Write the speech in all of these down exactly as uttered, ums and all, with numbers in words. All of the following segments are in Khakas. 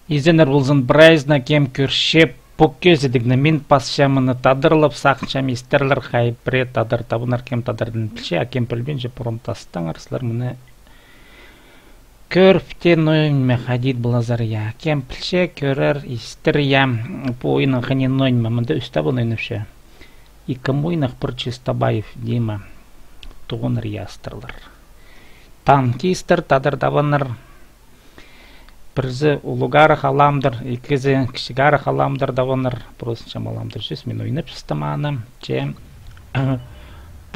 Изеннер ползын прайзына, кем кӧрче пу кӧзідігні. Мин пасчам мыны тадарлап, сағынчам, истерлер, хай пірее тадар табынар, кем тадардан пілче, а кем пілбинче, пурун тастаңар, сірер мыны кӧріп те ноо ниме хайди поларзар, я. Кем пілче, кӧрер, истер, я. Пу ойынның хынии ноо ниме, мында ӱс табын ойнапча. Ікі Мойнах, пір Чистобаев Дима. Тоғыннар, я, истерлер. Танкистер, тадар табынар. Пірсі улуғ арах аламдыр, ікізі кічіг арах аламдыр табынар. Просто чамаламдыр чӧс, мин ойнапчастым аны. Че,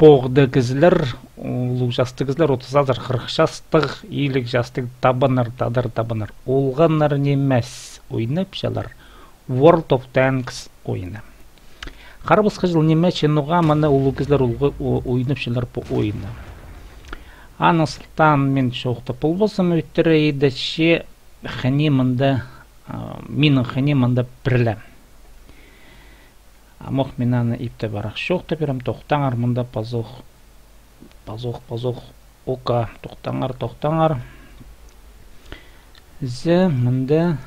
поғды кізілер, улуғ частығ кізілер, отыс азыр, хырых частығ, илиг частығ табынар, тадар табынар. Олғаннар нимес ойнапчалар. World of Tanks ойыны. Харабысхыҷыл ниме, че ноға мына улуғ кізілер улуғ о-, ойнапчалар пу ойынны. Аның сылтаан мин чоохтап полбассым, ӧтіре иді, че хынии мында, а, минің хынии мында пірле. Амох, мин аны иптеп арах чоохтап пирем, тохтаңар, мында пазох, пазох, пазох. Ока, тохтаңар, тохтаңар. Зе, мында.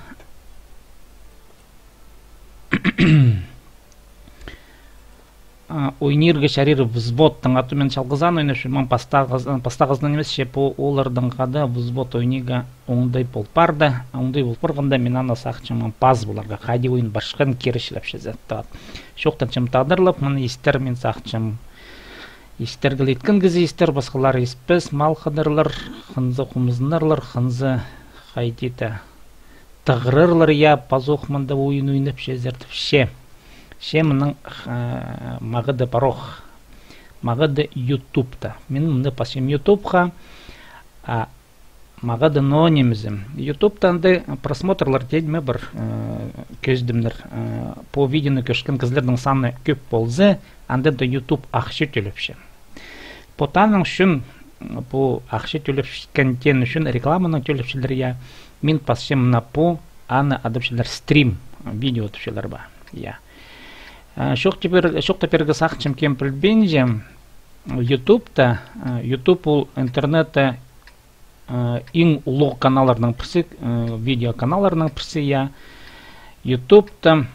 А, ойнирға чарир взводтың, а то мин чалғызаан ойнапчам, мин пастағызын, пастағызын нимес, че пу оларның хада взвод ойнирға оңдай пол парды, оңдай пол парғанда, мин аны сағынчам, мин пас поларға, хайди ойын парчатхан, киречілепче заттығ. Чоохтанчам тадарлап, мыны истер, мин сағынчам, истерге ла иткен кізі истер, пасхалар испес, малхадарлар, хынзы хомзынарлар, хынзы хайди-да тығырарлар, я, пазох мында ойын ойнапчазар тіпче. Че мының, э, мағады парох. Мағады Ютубта. Мин мында пасчам Ютубха, а, мағады ноо нимезі. Ютубта анда просмотрлар тидім пір, э, кӧзідімнер, э, пу видеоны кӧрчеткен кізілернің саны кӧп полза, анда даа Ютуб ахча тӧлепче. Пу таның ӱчӱн, пу ахча тӧлепчеткен теен ӱчӱн, рекламанаң тӧлепчелер, я, мин пасчам мына пу, аны адапчалар стрим, видео тіпчелер ба, я. Э, чоохтап пир-, чоохтап пирерге сағынчам, кем пілбинче, Ютубта, э, Ютуб ол интернетте, э, иң улуғ каналларның пірсі, э, видео каналларның пірсі, я. Ютубта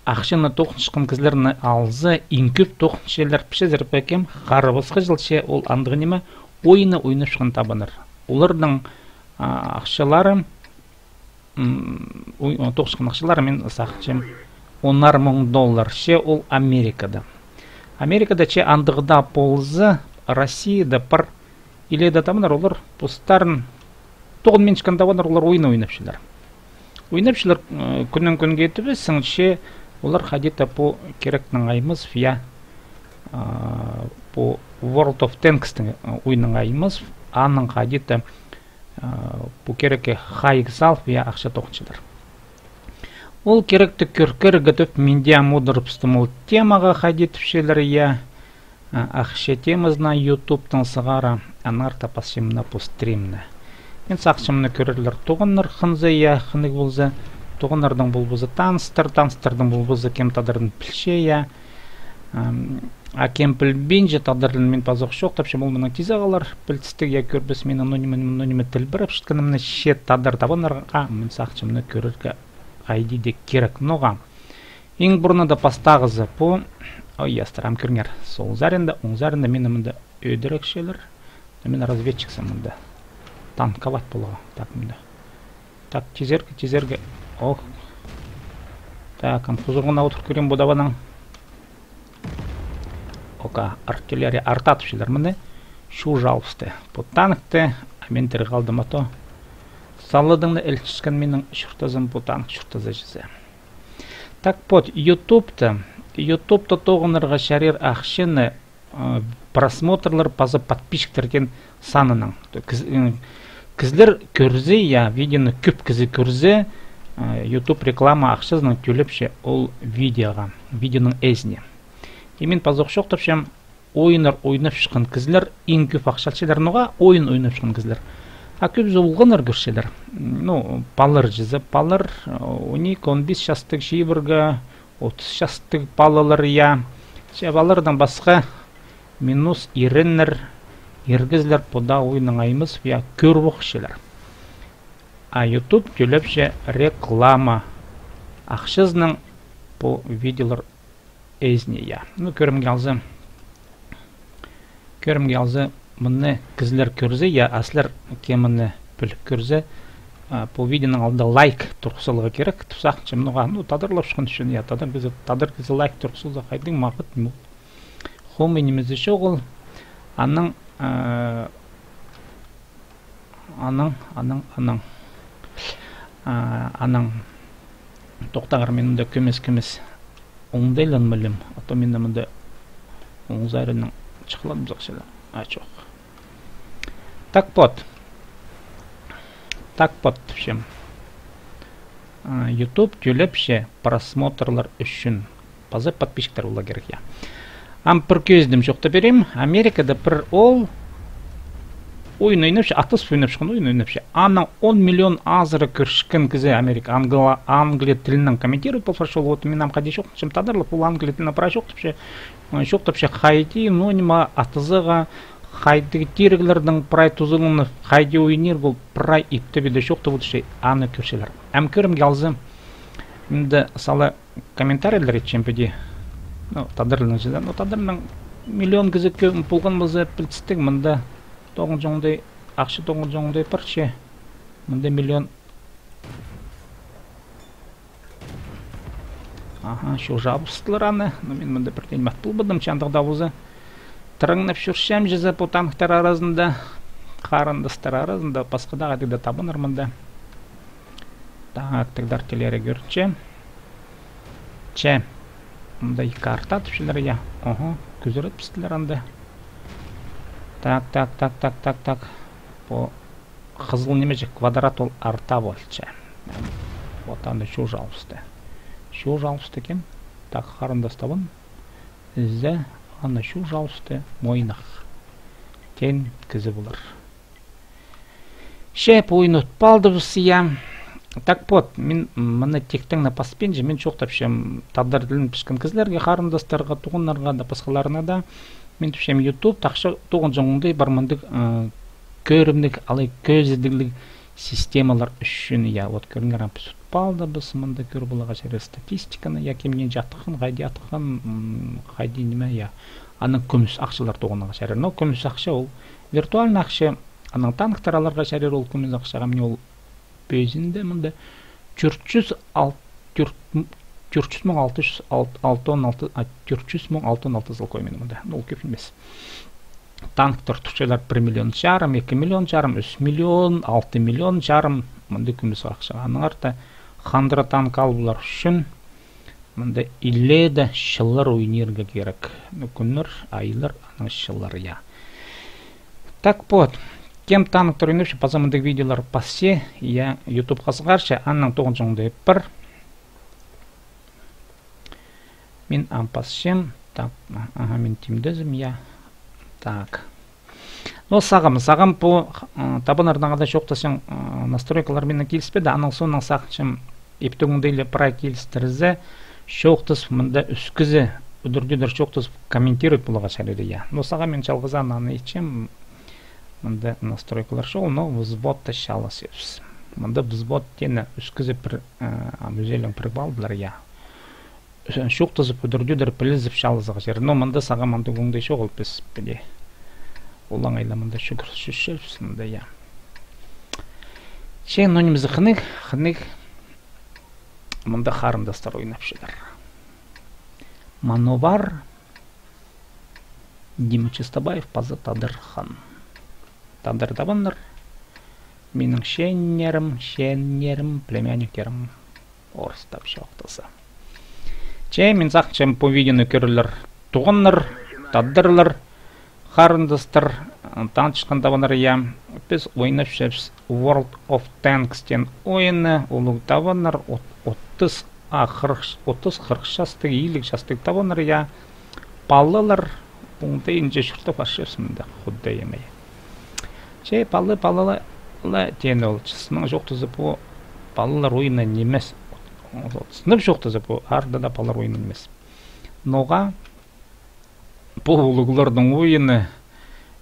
ахчаны тоғынчатхан кізілерні алза, иң кӧп тоғынчалар, пілчезер бе, кем, харабысхыҷыл, че ол андағ ниме, ойынны ойнапчатхан табыннар. Оларның, а, ахчалары, м, ой-, о, тоғынчатхан ахчалары, мин сағынчам, онар муң доллар, че ол Америкада. Америкада, че, андағ даа полза, Россияда пар илееде табыннар, олар постарын тоғынминчатхан табыннар, олар ойын ойнапчалар. Ойнапчалар, э, кӱннең кӱнге итіп, сынча олар хайди-да пу киректің аймыс, я, а, пу World of Tanks-тің, э, ойынның аймыс, аның хайди-да, а, пу кирекке хайығ салып, я, ахча тоғынчалар. Ол киректі кӧрерге тіп, мин дее ам одырыбыстым ол темаға, хайди тіпчелер, я, а, ахча темазына Ютубтаң сығара, аннаңар таа пасчам мына пу стримні. Мин сағынчам, мыны кӧрерлер тоғыннар хынза, я, хынығ полза, тоғыннарның полбаза таныстар, таныстарның полбаза кем тадарын пілче, я. Ам, а кем пілбинче, тадарын мин пазох чоохтапчам, ол мынаң тизе халар, пілдістіг, я, кӧрбес минің ноо ниме, ноо ниме тілбірепчеткенімні, че тадар табынарға, мин сағынчам, мыны кӧрерге хайди дее кирек. Ноға? Иң пурнада пастағызы пу, ой, ястар, ам кӧріңер, сол саринда, оң саринда мині мында ӧдірекчелер. Но мин разведчиксім мында. Танковать поларға. Так, мында. Так, тизерге, тизерге. Ох. Так, ам хузуруңнаң одыр кӧрем пу табаннаң. Ока, артиллерия артатыпчалар мыны. Чу чалыбысты. Пу танкты, а мин тірі халдым, а то саладыңны ілчеткен минің чуртазым, пу танк чуртаза чізе. Так вот, Ютубта, Ютубта тоғынарға чарир ахчаны, э, просмотрлар паза подписчиктер теен санынаң. То кіз-, э, кізілер кӧрзе, я, видеоны кӧп кізі кӧрзе, э, Ютуб реклама ахчазынаң тӧлепче ол видеоға, видеоның ізіне. И мин пазох чоохтапчам, ойыннар ойнапчатхан кізілер иң кӧп ахча алчалар, ноға, ойын ойнапчатхан кізілер. А кӧбізі олғаннар кӧрчелер. Ну, палалар чізе, палалар, э, он ікі, он пис частығ, чибіргі, отыс частығ палалар, я. Че палалардаң пасха минус иреннер, ир кізілер пу даа ойыннаң аймыс, я, кӧріп охчалар. А YouTube тӧлепче реклама ахчазынаң пу видеолар ээзіне, я. Ну, кӧрімге алза, кӧрімге алза, мыны кізілер кӧрзе, я, а сірер кем мыны піліп кӧрзе, а, пу видеоның алнында лайк турғыс саларға кирек, тіп сағынчам, ноға, ну, тадарлапчатхан ӱчӱн, я, тадар кізі, тадар кізі лайк турғыс салза, хайдағ мағат, ну, хомай нимезі чоғыл, анаң, а, Анаң, анаң, анаң. А, анаң. Тохтаңар, мин мында кӧмес, кӧмес. Оңдайланмалим. А то мин мында оң саринаң чыхладым сағынчам. А, чох. Так вот. Так вот, тіпчем. А, YouTube тӧлепче просмотрлар ӱчӱн. Паза подписчиктер поларға кирек, я. Ам пір кӧзідім, чоохтап пирем. Америкада пір оол ойын ойнапча, атыс ойнапча, ойын ойнапча. Анаң он миллион азыра кӧрчеткен кізі Америка, англа-, англия тілінең комментировать полча ол, вот мин ам хайди чоохтапчам, тадарлап, ол англия тілінең прай чоохтапча, э, чоохтапча, хайди, ну, ниме, атызарға, хайдағ тиріглернің прай тузаланып, хайди ойнирға, ол прай иптеп иде чоохтап одырча, аны кӧрчелер. Ам кӧрімге алза, мында сала комментарийлер итчем піди. Ну, тадарларның чізе. Ну, тадарларның миллион кізі кӧ-, полған полза, пілдістіг, мында тоғынҷаң оңдай, ахча тоғынҷаң оңдай парча. Мында миллион. Аха, чох, чабыстылар аны. Ну, мин мында пірдее ниме ат полбадым, че андағ даа полза. Тыраңнап чӧрчем чізе пу танктар аразында, харындастар аразында, пасха даа хайдағ даа табынар мында. Так, тігдер тілері кӧрінче. Че. Мында ікі арта тіпчелер, я. Ого, кӱзіретпістілер анда. Так, так, так, так, так, так. Пу хызыл ниме чи, квадрат ол арта полча. Вот аны чох алыбысты. Чох алыбысты кем? Так, харындас табын. Зе, аны чох алыбысты. Мойнах. Теен кізі полар. Че, пу ойын утып алдыбыс, я. Так вот, мин мыны тиктең не паспинчам, мин чоохтапчам, тадар тілін пілчеткен кізілерге, харындастарға, туғаннарға даа, пасхаларына даа. Мин тіпчем, YouTube тахча тоғынҷаң оңдай пар мындағ, э, кӧрімніг, алай кӧзідігліг системалар ӱчӱн, я. Вот кӧріңер, ам піс утып алдыбыс, мында кӧр поларға чарир статистиканы, я, кем нинҷе атхан, хайди атхан, м, хайди ниме, я. Анаң кӱмӱс ахчалар тоғынарға чарир. Но кӱмӱс ахча ол виртуальный ахча, анаң танктар аларға чарир ол кӱмӱс ахчаға. Мына ол пӧзінде мында тӧрт чӱс ал-, тӧрт, тӧрт чӱс муң алты чӱс, ал-, алты он алты, а, тӧрт чӱс муң алты он алты золкой мин мында. Ну, ол кӧп нимес. Танктар турчалар пір миллион чарым, ікі миллион чарым, ӱс миллион, алты миллион чарым, мында кӱмӱс ахча. Аннаңар даа хандыра танк алып алар ӱчӱн мында илееде чыллар ойнирға кирек. Ну, кӱннер, айлар, анаң чыллар, я. Так вот, кем танктар ойнапча, паза мындағ видеолар пасча, я, ютубха сығарча, анаң тоғынҷаң оңдай пар. Мин ам пасчам. Так, аха, мин тимдезім, я. Так. Но сағам, сағам пу, ы, табаннарнаң даа чоохтасчаң, ы, настройкалар минең киліспеді, анаң соонаң сағынчам, иптіг оңдайлап прай килістірзе, чоохтазып, мында ӱс кізі удур-тӧдір чоохтазып, комментировать поларға чарир, я. Но сағам мин чалғыза аны итчем, мында настройкалар чоғыл, но взводта чалғызыбыс. Мында взвод теені ӱс кізі пір, ы, ам ӱзелең пір полдылар, я. Чоохтазып, удур-тӧдір пілізіп чалғызарға чарир. Но мында сағам андағ оңдай чоғыл, піс піди олаңай ла мында чӱгӱрчебіс мында, я. Че, но нимезі хынығ, хынығ. Мында харындастар ойнапчалар. Мановар, Дима Чистобаев паза Тадар Хан. Тадар табаннар. Минің чееннерім, чееннерім, племянниктерім. Орыстап чоохтаза. Че, мин сағынчам, пу видеоны кӧрерлер туғаннар, тадарлар, харындастар, ы, танчатхан табаннар, я. Піс ойнапчабыс World of Tanks теен ойынны, улуғ табаннар, от-, отыс, а, хырых, отыс, хырых частығ, илиг частығ табаннар, я. Палалар, оңдайынҷа чуртап парчабыс мында, Худаим ай. Че пала, пала ла, ла теен ол, чысынаң чоохтаза, пу палалар ойыны нимес. Сынап чоохтаза, пу анда даа палалар ойыны нимес. Ноға пу улуғларның ойыны,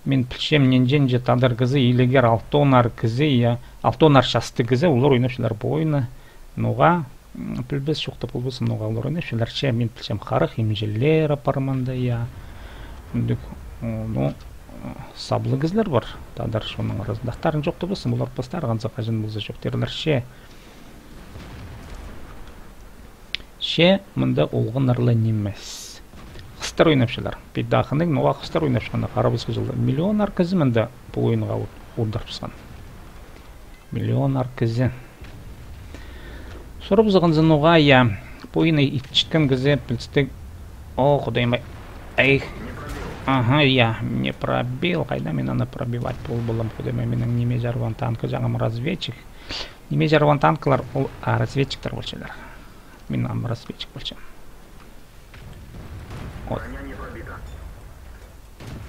Мин пілчем, нинҷе-нинҷе тадар кізі, илигер алтонар кізі, я, алтонар частығ кізі, олар ойнапчалар пу ойынны. Ноға, м, пілбес чох та полбассың, ноға олар ойнапчалар, че мин пілчем, харах имҷілері пар мында, я. Мындағ, о, ну, саблығ кізілер пар, тадар чонның аразында. Аттарын чоохтабассың, олар пастары ханза хаҷан полза чоохтирлар, че. Че мында олғаннар ла нимес. Хыстар ойнапчалар. Пидахының, ноға хыстар ойнапчатханын харабысха чылда. Миллионнар кізі мында пу ойынға од-, одырыбысхан. Миллионнар кізі. Сурыбызығ анзын, ноға, я, пу ойынны итчеткен кізі пілістіг. О, Худайым-ай. Ай. Ага, я, не пробил. Хайда мин аны пробивать пол полам, Худайым-ай, минің ниме чарбаан танкы, чаңым разведчик. Ниме чарбаан танкылар, ол, а, разведчиктер полчалар. Мин ам разведчик полчам. Вот. Броня не пробита.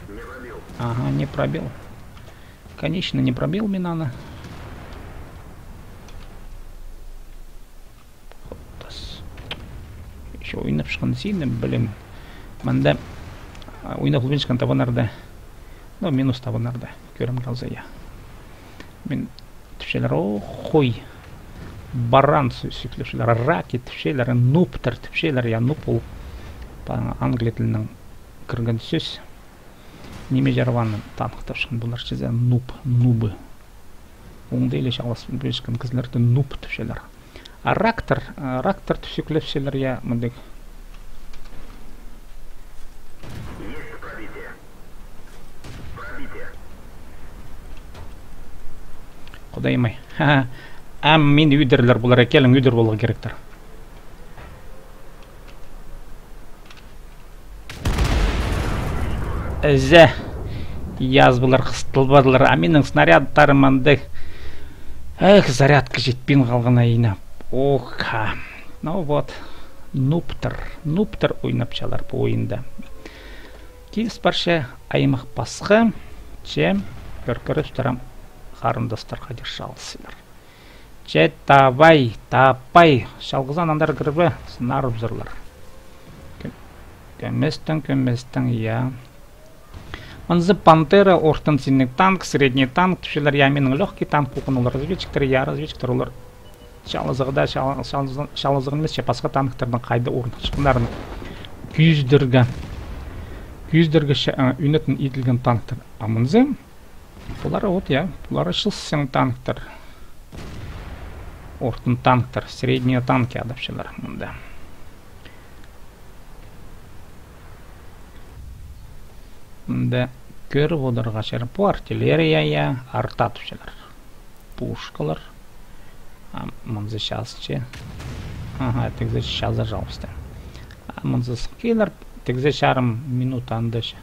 Не пробил. Ага, не пробил. Конечно, не пробил мин аны. Худас. Ещё ойнап шықхан сині, блин. Мында, а, ойнап ылбинчатхан табаннарда. Ну, минус табаннарда. Кӧрім халза, я. Мин тіпчелер, о, хой. Баран сӱ-, сӱклепчелер, раки тіпчелер, нубтар тіпчелер, я, нуб ол. Па-, англия тілінең кірген сӧс. Ниме чарбаан танк тапчатхан полар чізе, нуб, нубы. Оңдайлы чаалас пілчеткен кізілерді нуб тіпчелер. А рактор, а, рактор тіп сӱклепчелер, я, мындағ. Есть пробитие. Пробитие. Худайым-ай. Ха-ха. Ам мині ӱдерлер, пулар, келің, ӱдер поларға киректер. Ізі. Язбылар хыстылбадылар, а минің снарядтарым андағ. Эх, зарядка читпин халған айна. Ох, ха. Ну вот. Нубтар. Нубтар ойнапчалар пу ойында. Киліс парча аймах пасха. Че, кӧр-, кӧрістірем, харындастар хайдағ чалысчалар. Че, давай, давай. Чалғызаң андар кірбе, сынарыбызарлар. Кӧ-, кӧместең, кӧместең, я. Мынзы пантера, ортын синніг танк, средний танк, тіпчелер, я, минің лёгкий танк полған, ол разведчиктер, я, разведчиктер, олар чалызығда, чал-, чалызы-, чалызығ нимес, че пасха танктарның хайда орын чыхханнарын кӧзідерге. Кӧзідерге ча-, а, ӱнетін иділген танктар. А мынзы Пулар, вот, я, пулар чылысчаң танктар. Ортын танктар, средние танки адапчалар мында. Мында кӧріп одырарға чарир. Пу артиллерия, я, арта тіпчелер. Пушкалар. А мынзы чазы че. Ага, тігізі чазы чалбысты. А мынзы сых килер, тігізі чарым минута анда че.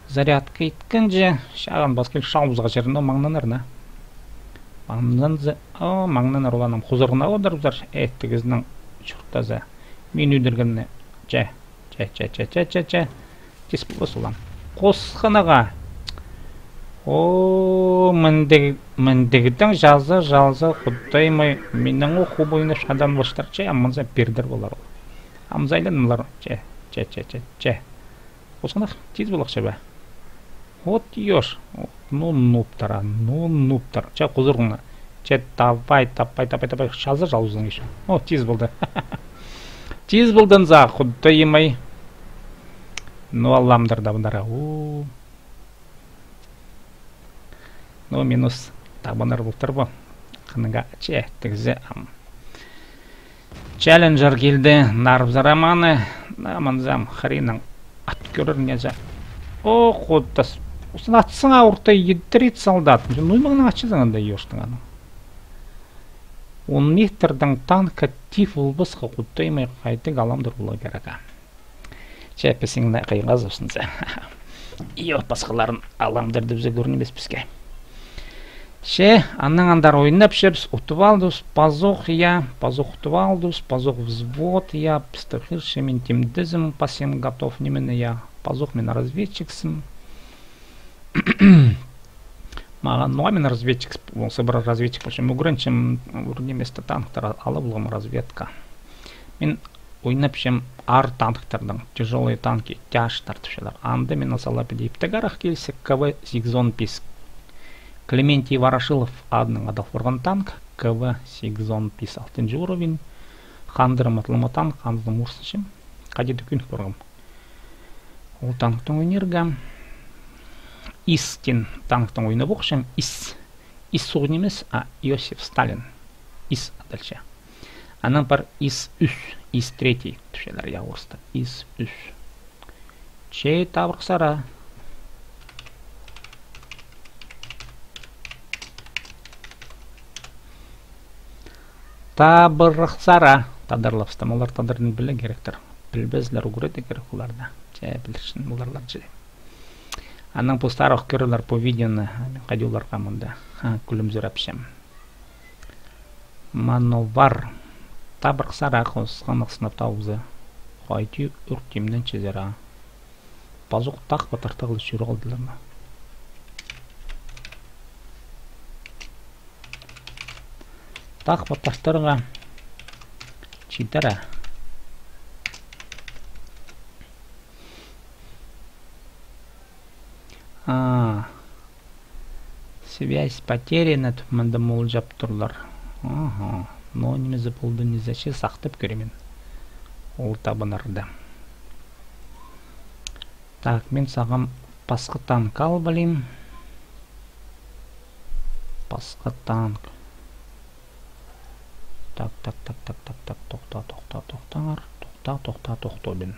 Зарядка иткенҷе, чағын пас кил чалбызарға чарир, но маңнанар на. Маңнанза, о, маңнанар, оларның хузарына одырыбызар, э, тігізінің чуртазы. Мин ӱдіргенні, че, че, че. Тис полбас олар. Хосханаға. О, мындағ, мындағдың чазы, чазы, Худайым-ай, минің о хубайны шадан баштар, че, а мынзы пирдер полар ол. Амзайланылар, че, че, че, че, че. Хосханах, тиз полча ба? Вот ёш. Ну, нубтар, а, ну, нубтар. Че, хузарыңны. Че, давай, давай, давай, давай. Чазы чалбызың ещё. О, тиз полды. Тиз полды анзы, Худайым-ай. Ну, аламдыр табаннар. У. Ну, минус табаннар полтыр ба. Хынға, че, тігізі, ам. Челленджер килді, нарыбызар аны, на, мынзы ам хренің ат кӧрер не за. О, худас. Устың атсаң, а орта ядрит солдат. Ну, маңның атчызың анда ёштың аны. Он метрдең танкха тип полбасха, Худайым-ай, хайдағ аламдыр поларға кирек. Че, пісіңні хыйғазыбысса. Ио, пасхаларын аламдыр тіп кӧрінмес піске. Че, анаң андар ойнапчабыс, утып алдыбыс, пазох, я, пазох утып алдыбыс, пазох взвод, я, пісті хирче, мин тимдезім, пасым готов, ниме, я, пазох мин разведчиксім. Мағаа, ну, а мин разведчик, сыбыра разведчик полчам, ӱгренчем, ӱр ниместі танктар алып алғам разведка. Мин ойнапчам аар танктардаң, тяжёлые танки, тяж тартыпчалар. Анда мин сала піди иптіг арах килзе, К В сигізон пис. Клементий Ворошилов адынаң адал парған танк, К В сигізон пис, алтынҷы уровень. Хандырым атлама танк, андағ мурсынчам. Хайди-да кӧнік парғам ол танктаң ойнирға. ИС тиң танктаң ойнап охчам, ИС. ИС суғ нимес, а Иосиф Сталин. ИС адалча. Анаң пар ИС ӱс, ИС третий, тіпчелер, я, орыстап. ИС ӱс. Че, табырахсар а. Табырахсар а. Тадарлабыстым. Олар тадар тілін пілерге киректер. Пілбезлер, ӱгредерге кирек оларны. Че, пілерҷең поларлар че. Анаң постары ох кӧрерлер пу видеоны. Мин хайди оларға мында, а, кӱлімзірепчем. Мановар. Табырахсар а, хосхан сынап таа уза. Хайди ӱр тимненчезер а. Пазох тахпа тартарға чӧр алдылар ма? Тахпа тартарға читер а. А, связь потеряна, тіп мында молҷап турлар. Аха. Но ниме зе полды, ниме зе, че сахтап кӧрем мин ол табынарны. Так, мин сағам пасха танк алып алим. Пасха танк. Так, так, так, так, так, так, тохта, тохта, тохтаңар, тохта, тохта, тохта, блин.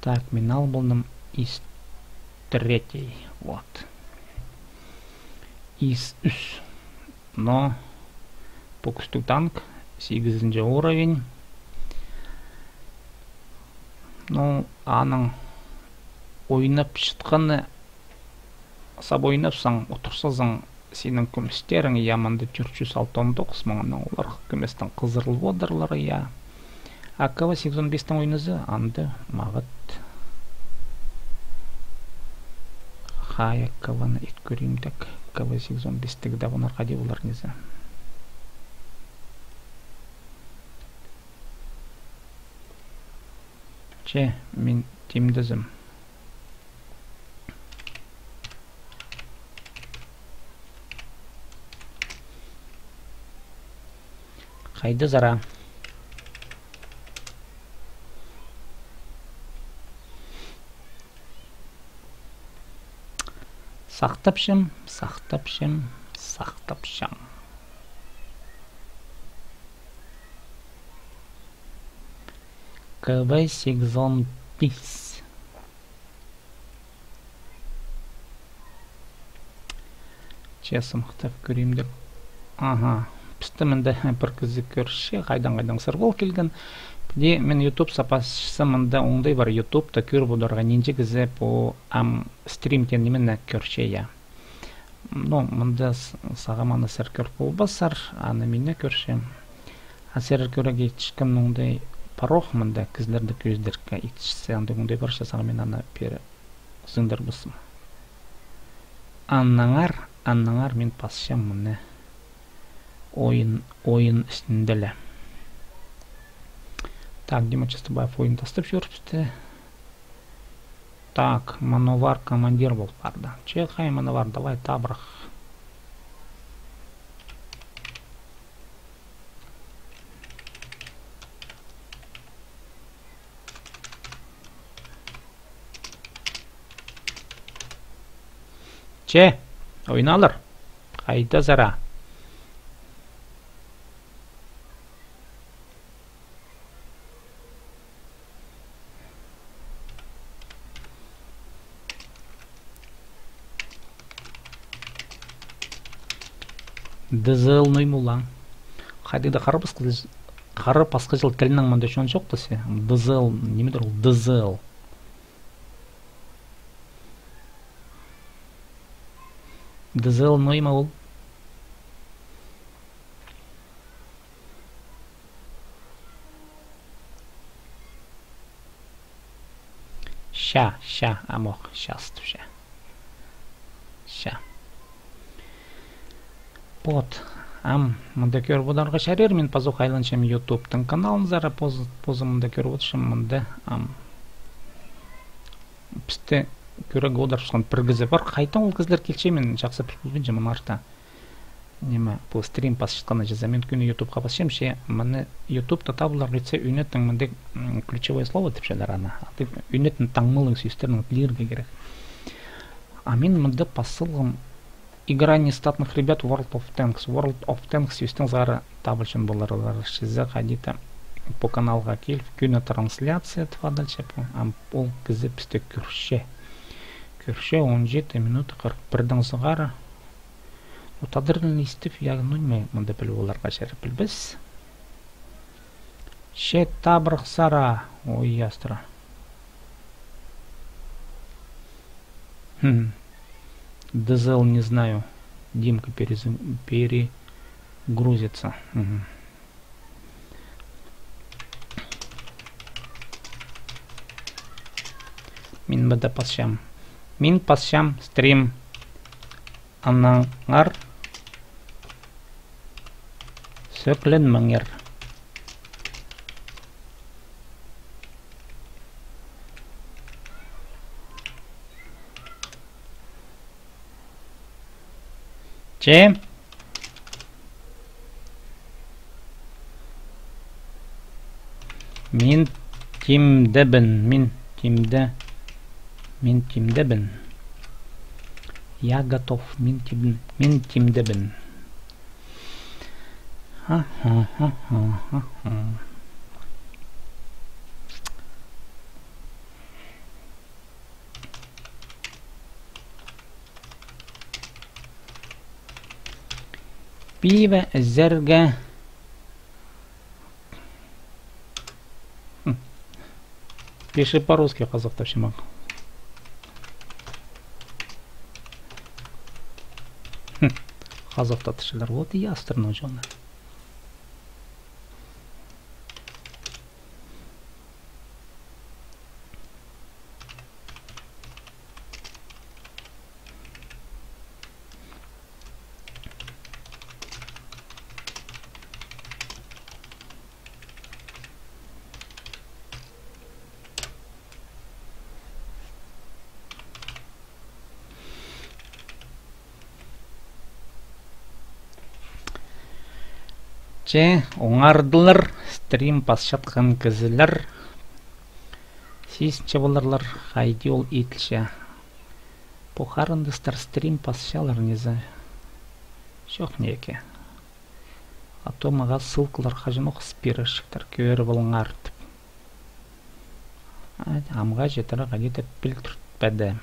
Так, мин алып алдым ИС третий, вот. ИС ӱс. Но пу кӱстіг танк, сигізінҷі уровень. Ну, аның ойнапчатханы, сап ойнапсаң, одырзазың, синің кӧместерің, я, мында тӧрт чӱс алтон тоғыс муң, анаң олар кӧместең хызырыл одырлар, я. А К В сигізон пистең ойназа, анда мағат. Хайа, К В-ны ит кӧрим, так, К В сигізон пистегі даа, олар хайди полар ниме зе. Че, мин тимдезім. Хайдазар а. Сахтапчам, сахтапчам, сахтапчам. К В сигізон пис. Че сымахтап кӧрим дее. Аха. Пісті мында пір кізі кӧрче, хайдаң-хайдаң сырғыл килген. Піди мин ютуб сапасчам, мында оңдай пар, ютубта кӧріп одырарға, нинҷе кізі пу ам стрим теен нимені кӧрче, я. Ну, мында с-, сағам аны сірер кӧр полбассар, аны мин не кӧрчем. А сірер кӧрерге итчеткем оңдай парох, мында кізілерді кӧзідерге итчетсе, анда оңдай парча, сағам мин аны пеер сындырбаспын. Аннаңар, аннаңар мин пасчам мыны ойын, ойын істінде ле. Так, Дима Чистобаев ойын тастап чӧріпсті. Так, Мановар командир пол парды. Че, хай, Мановар, давай, табырах. Че, ойналар. Хайдазар а. Д З Л ноо ниме ол а? Хайди-да хара пасха, хара пасха чыл тілінең мында чон чоохтасча. Д З Л, нимедір ол? Д З Л. Д З Л ноо ниме ол? Ща, ща, амох, щас тіпче. Ща. Вот. Ам, мында кӧріп одырарға чарир, мин пазох айланчам Ютубтың каналынзар, поз-, позым мында кӧріп одырчам, мында, ам, пісті кӧрерге одырчатхан пір кізі пар. Хайдаң ол кізілер килче, мин чахсы пілбинчем, мыны арта. Ниме, пу стрим пасчатханын чізе, мин кӧні Ютубха пасчам, че мыны Ютубта табыларға итсе, ӱнетін мында, м, ключевое слово тіпчелер аны. А ты ӱнетін таңмалығ сӧстернең тілирге кирек. А мин мында пас салғам Игра нестатных ребят, World of Tanks. World of Tanks сӧстең сығара табылчаң поларлар. Чізе хайди-да пу каналға киліп, кӧні трансляция тіп адалча пу. Ам ол кізі пісті кӧрче. Кӧрче он читі минута хырых пірдең сығара. Ну, тадарин истіп, я, ну, ниме, мында піліп оларға чарир, пілбес. Че табырах сара. Ой, ястыра. Хм. Д З Л не знаю. Димка перез-, перегрузится. Мгм. Мин мында пасчам. Мин пасчам стрим. Аннаңар сӧкленмеңер. Че? Мин тимдебін, мин тимде, мин тимдебін. Я готов, мин тим-, мин тимдебін. Ха-ха-ха-ха-ха. Пиво ізерге. Хм. Пиши по-русски, хазахтапчам ағаа. Хм. Хазахтатчалар, вот и ястырның чоны. Че, оңардылар, стрим пасчатхан кізілер. Сизінче поларлар, хайди ол иділче. Пу харындастар стрим пасчалар, не знаю. Чох, неке. А то мағаа ссылкалар хаҷанох пирерҷіктер, кӧріп алыңар тіп. А, амға читіре хайди-да пілдіртпеді.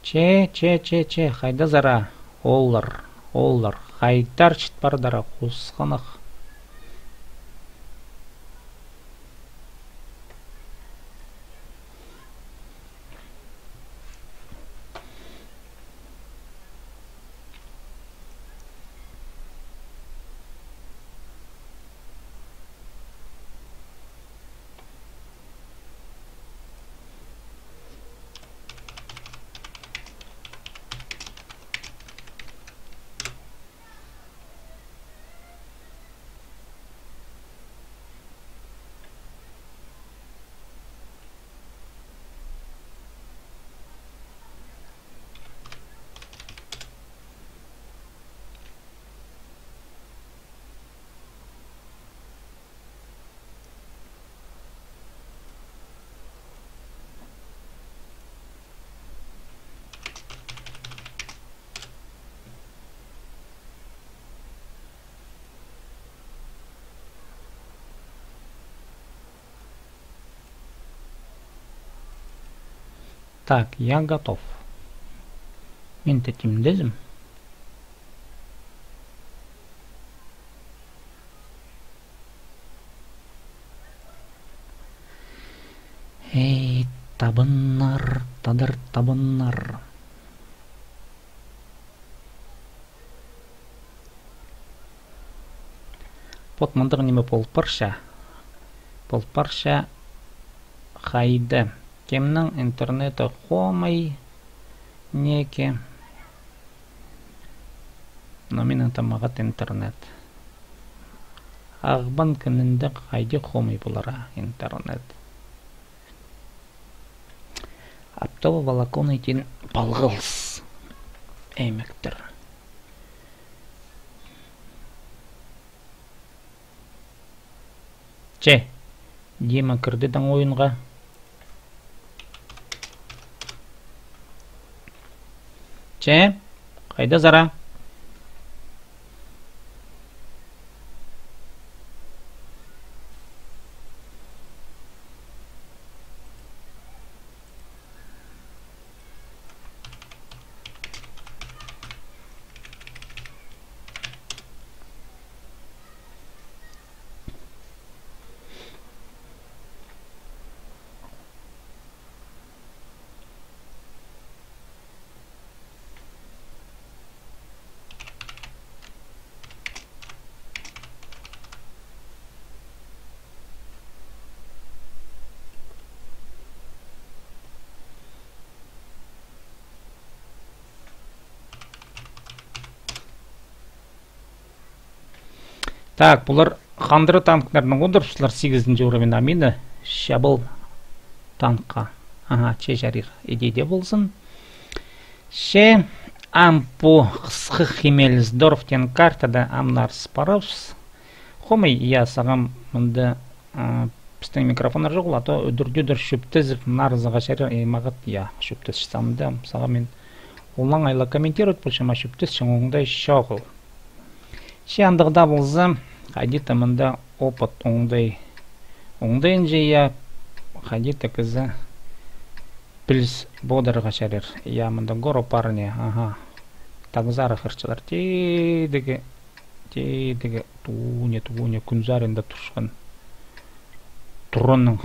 Че, че, че, че, хайда сара, ооллар, ооллар, хайдар чіт пардара, хусханах. Так, я готов. Мин тее тимдезім. Эй, табыннар, тадар табыннар. Вот мындағ ниме пол парча. Пол парча хайда. Кемнің интернеті хомай, неке. Но минің тамағат интернет. Ағбан кінінде хайди хомай полар интернет. Оптоволоконный тиин палғалыс аймахтар. Че, Дима кірді даң ойынға. Че, хайда сара? Так, пулар хандыра танктарны одырыпчалар, сигізінҷі уровень, амина. Чабыл танкха. Аха, че чарир. Иди де ползын. Че, ам пу хысхы химел здоров теен картада ам нарыс парабыс. Хомай, я, сағам мында, а, пістің микрофоннар чоғыл, а то ӱдір-тӧдір чӧптезіп, нарызыға чарир, и мағат, я, чӧптес самда, сағам мин олаңай ла комментировать полчам, а чӧптесчең оңдай чоғыл. Че андағ даа полза, хайди-да мында опыт оңдай. Оңдайынҷа, я, хайди-да кізі піліс подарға чарир. Я, мында горы парни, аха. Тағзары хырчалар. Тидігі, тидігі, тууня, тууня, кӱн саринда турчатхан. Турғанның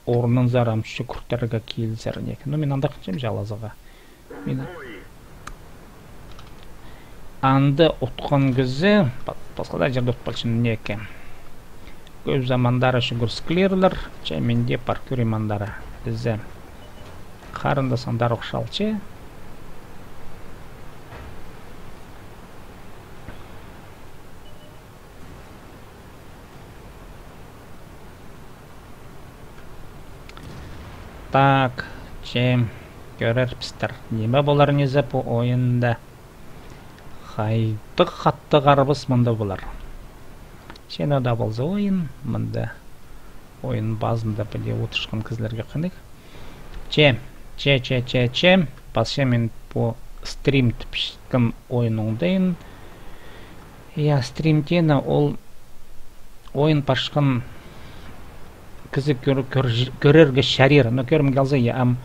орнынзар ам чӱгӱртерге килзер неке. Ну, мин андағ чем чалазыға. Мин анда утхан кізі, па-, пасха даа чирде утпалча неке. Кӧп замандары чӱгӱріскелер, че мин дее пар кӧрим андары. Пізе харындас андар ох чалча. Так, че, кӧрербістер, ниме полар низе пу ойында. Хайдағ хатығ арбыс мында полар. Че, ну даа полза ойын, мында ойын базында піди одырчатхан кізілерге хынығ. Че, че, че, че, че, пасчам мин пу стрим тіпчеткен ойын оңдайын. Я, стрим теені ол ойын парчатхан кізі кӧр-, кӧр-, кӧрерге чарир. Но кӧрімге алза, я, ам,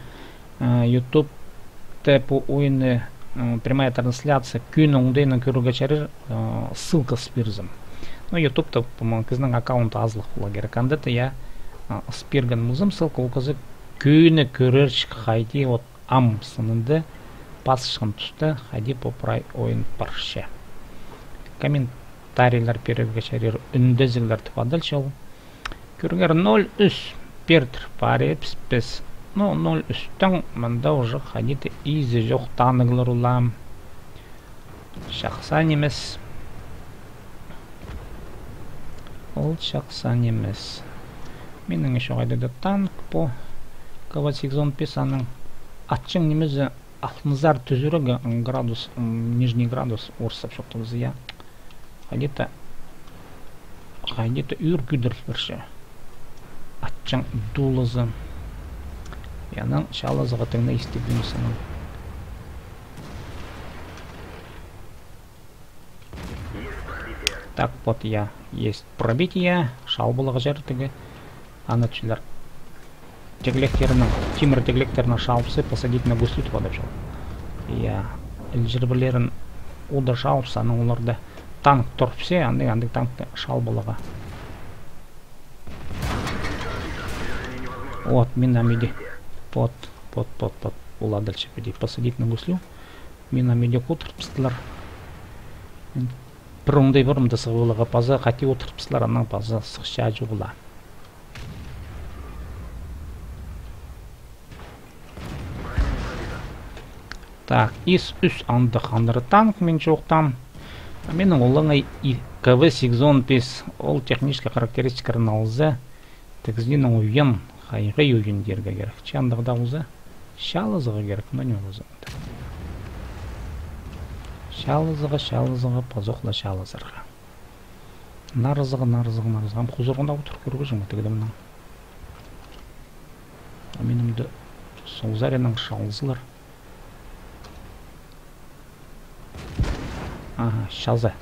а, ютубта пу ойынны, м, прямая трансляция кӧні оңдайынаң кӧрерге чарир, а, ссылкасын пирзем. Но ютубта, по-моему, кізінің аккаунты азылых поларға кирек. Анда даа, я, а, ыс пирген ползам ссылка, ол кізі кӧні кӧрерҷік хайди, вот, ам сынында пасчатхан туста хайди пу прай ойын парча. Комментарийлер пирерге чарир, ӱндезіглер тіп адалча ол. Кӧріңер, ноль ӱс пирдір парибыспыс. Ну, ноль ӱстең мында уже хайди-да изі чох танығлар улам. Чахсы нимес. Ол чахсы нимес. Минің ещё хайдағ-да танк пу. КВ сигізон пис, аның атчаң нимезі алтынзар тӱзірігі, м, градус, м, нижний градус орыстап чоохтабыза, я. Хайди-да, хайди-да ӱр кӱдіріл пирче. Атчаң дулызы. Анаң чалазыға тың на истіг нимес аның. Так, вот, я, есть пробитие, чал поларға чарир тігі. Аны чылар тегілектерінің, тимір тегілектерінің чалыбысса, посадить на гуслю тіп адапчалар. Я, ілҷірбелерін уда чалыбысса, анаң оларда танк турыбысса, андағ, андағ танкты чал поларға. Вот, мин ам иди. Вот, вот, вот, вот. Ол адалча піди. Посадить на гуслю. Мин ам иди одыртыптылар. Пір оңдай парымда сығып аларға, паза хати одыртыптылар, анаң паза сыхча чоғыл. Так, ИС ӱс андағ хандыр танк мин чоохтаам. А минің олаңай и-, КВ сигізон пис, ол технический характеристикаларын алза, тігізінең ойын, хайғай ойын дирге кирек. Че андағ даа полза, чаалазарға кирек, но не полза. Чаалазарға, чаалазарға, пазох ла чаалазарға. Нарызығы, нарызығы, нарызығы. Ам хузурғанда одыр, кӧргізің ме, тігді мынаң. А минімді сол саринаң чаалазарлар. Аха, чаалаза.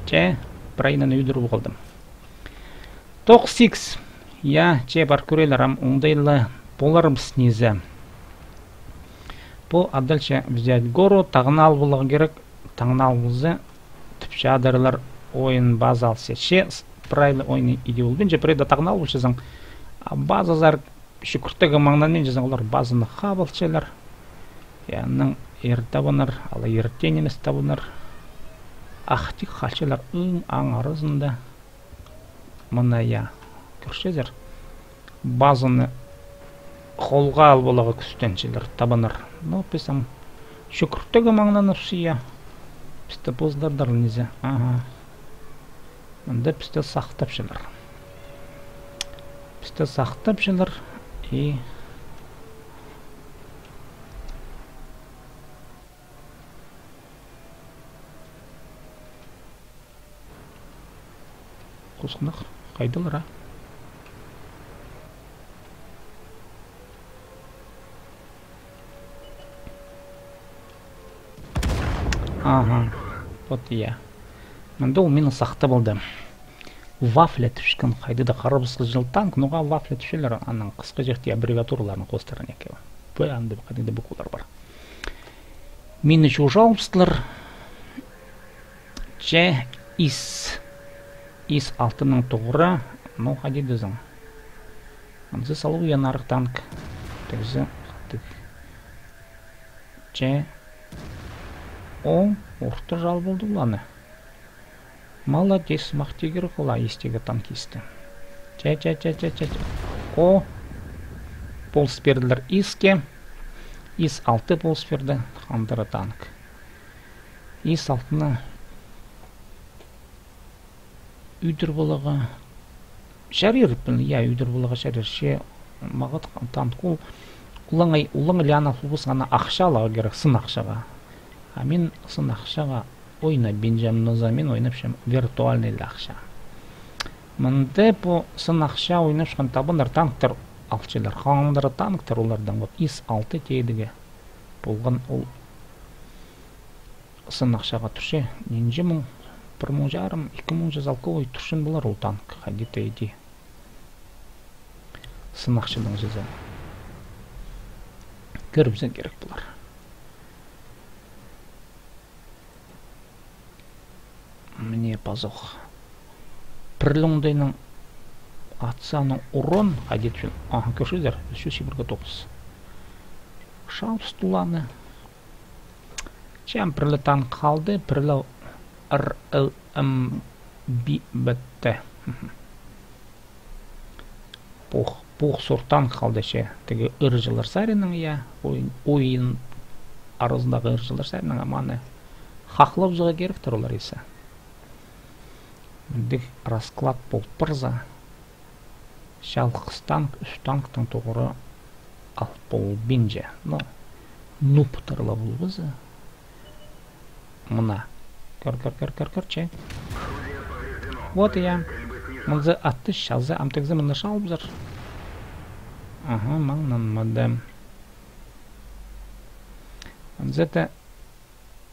Че, прайынаң ӱдір полдым. Тохсикс. Я, че пар кӧрелер, ам оңдайлы поларбыс низе. Пу, а дальше взять гору, тағын ал поларға кирек, тағын ал полза, тіпче адырлар ойын база алча. Че с-, прайлы ойын иди полбинча, пірее дее тағын ал полчазың. А базазар чӱкӱртігі маңнанминчазың, олар базаны хап алчалар. Я, анаң ир табынар, алай иртен нимес табынар. Ахтығ халчалар ың аң аразында. Мына, я, кӧрчезер. Базаны холға ал поларға кӱстенчелер, табынар. Ну, піс ам чӱкӱртігі маңнаныбыс, я. Пісті поздардар низе. Аха. Мында пісті сахтапчалар. Пісті сахтапчалар и Хосхынах, хайдалар, а? Аха, вот, я. Мында ол мині сахтап алды. Вафля тіпчеткен, хайди даа харабысхы чыл танк, ноға вафля тіпчелер, аның хысхаҷахти аббревиатураларын хоостыра неке. Б, анда хайди даа буквалар пар. Мині чуужа алыбыстылар. Че ИС. ИС алтының тоғыра, ну, хайди дезің. Анзы салу янарых танк. Тігізі, тік. Че. О, орта чаал полды уланы. Молодец, махтирға кирек ол, а, ИС-тегі танкисті. Че, че, че, че, че, че. О, полыс пирділер ИС-ке. ИС алты полыс пирді, хандыра танк. ИС алтыны ӱдір поларға чарир, пілдім, я, ӱдір поларға чарир. Че мағат танк ол, улаңай, улаңай лиана хубыс ана ахча аларға кирек, сын ахчаға. А мин сын ахчаға ойнабинчам, но за мин ойнапчам виртуальный ле ахча. Мында пу сын ахча ойнапчатхан табынар танктар алчалар. Хандыра танктар олардаң, вот ИС алты тидігі. Полған ол сын ахчаға турча, нинҷе муң, пір муң чарым, ікі муң чазалкы ой турчаң полар ол танк, хайди-да иди. Сын ахчадаң чізе. Кӧрібізерге кирек полар. Мына пазох. Пір ле оңдайнаң атса, аның урон, хайди тіпчем. Аха, кӧрчезер, ӱс чӱс чибіргі тоғыс. Чаалыбысты уланы. Че ам пір ле танк халды, пір ле РЛМ бітті. Мгм. Пу ох, пу ох сор танк халды че, тігі ырҷылар саринаң, я, ойын, ойын аразындағы ырҷылар саринаң, ам аны хахлабызарға киректер олар исі. Мындағ расклад пол парза, чалғыс танк, ӱс танктаң тоғыра ал полбинча. Но нубтар ла полбаза. Мына. Кӧр, кӧр, кӧр, кӧр, кӧр, че. Вот, я. Мынзы атты чазы, ам тігізі мына чаалыбызар. Аха, маңнанмады. Мынзы да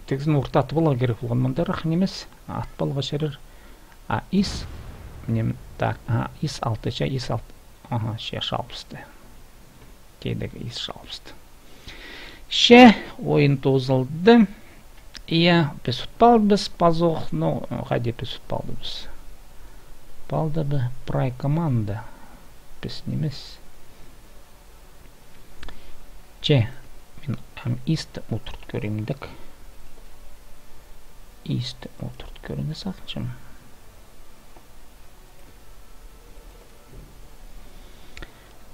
тігізін орта атып аларға кирек полған. Мындарах нимес, атып аларға чарир. А ИС, нем, так, а, ИС алты, че, ИС алты. Аха, че чаалыбысты. Тидігі ИС чаалыбысты. Че, ойын тоозылды. Я, піс утпалдыбыс, пазох, ну, хайди піс утпалдыбыс. Палды ба прай команда. Піс нимес. Че, мин ам ИС-ті одырт кӧрем дек. ИС-ті одырт кӧрерге сағынчам.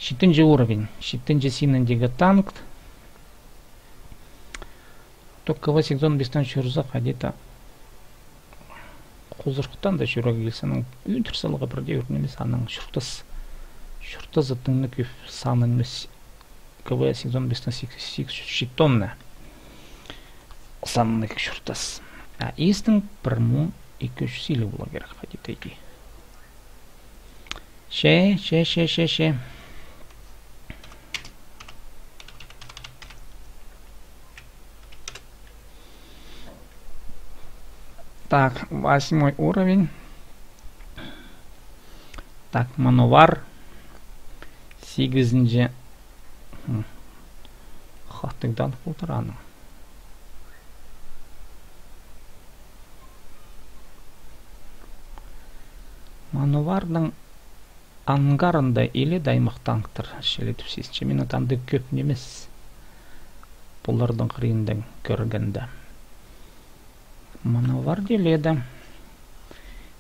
Читінҷі уровень, читінҷі синіндегі танк. КВ сигізон пистен чӧрзе, хайди-да хузуруктаң даа чӧрерге килзе, аның ӱндір салығы пірдее ӱр нимес, аның чуртас, чуртазы тың на кӧп саннығ нимес. КВ сигізон пистен сигіс, сигіс чӱс читон на саннығ чуртас. А истің пір муң ікі чӱс илиг поларға кирек, хайди-да иди. Че, че, че, че, че. Так, восьмой уровень. Так, мыннар. Сигізінҷі. Хм. Хатығ танк полтыр аның. Мыннарның ангарында иледе аймах танктар, чіли тіп сизінчем. Мин андағ кӧп нимес. Пуларның хыриндаң кӧргенде. Мыннар иледе.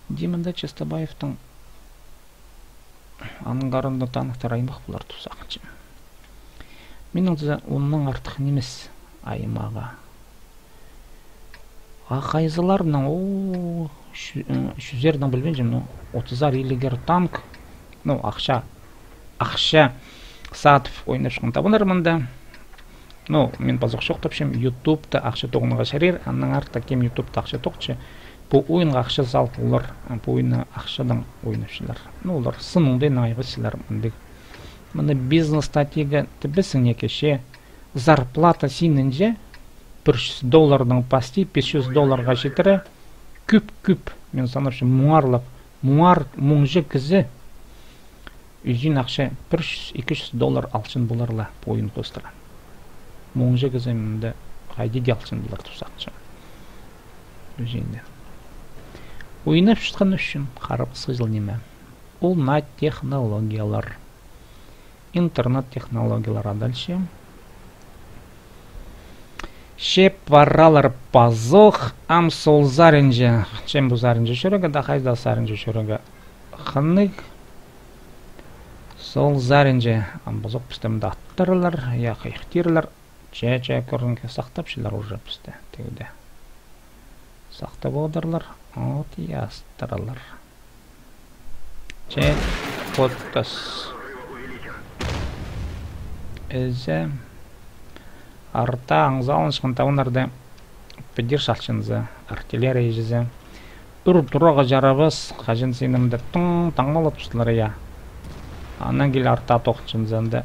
Диманда Чистобаевтың ангарында танктар аймах полар тіп сағынчам. Минің зе оннаң артых нимес аймағы. А хайзыларның, о, чӱ-, ы, чӱзернең пілбинчем, ну, отызар илигер танк, ну, ахча, ахча сатып ойнапчатхан табынар мында. Ну, мин пазох чоохтапчам, ютубта ахча тоғынарға чарир, анаң артых кем ютубта ахча тоғынча, пу ойынға ахча салып олар, пу ойынны ахчадаң ойнапчалар. Ну, олар сын оңдайнаң айғасчалар мындағ. Мына бизнес стратегия тібісің не кеше, зарплата синінҷе пір чӱс доллардаң пасти, пис чӱс долларға читіре, кӧп-кӧп, мин санапчам, муңарлап, муңар, муңҷа кізі ӱзін ахча пір чӱс, ікі чӱс доллар алчаң полар ла пу ойын хоостыра. Муңҷа кізі мында хайди дее алчаң полар тіп сағынчам. Ӱзіннең. Ойнапчатхан ӱчӱн харабас хызыл ниме. Ол на технологиялар. Интернет технологиялар адалча. Че паралар пазох, ам сол саринҷа. Чем пу саринҷа чӧрерге, да хайда саринҷа чӧрерге. Хынығ. Сол саринҷа. Ам пазох пісті мында аттыралар, я хайхтирлер. Че, че, кӧрінген сахтапчалар уже пісті. Тігде. Сахтап одырлар. От ястыралар. Че, поттас. Ізе. Арта аңзалынчатхан табыннарны піди чалчаңза, артиллерия чізе. Ӱр турарға чарабас, хаҷан синімді тың таңмалатыпсалар, я. Анаң киле арта тоғынчаңза анда.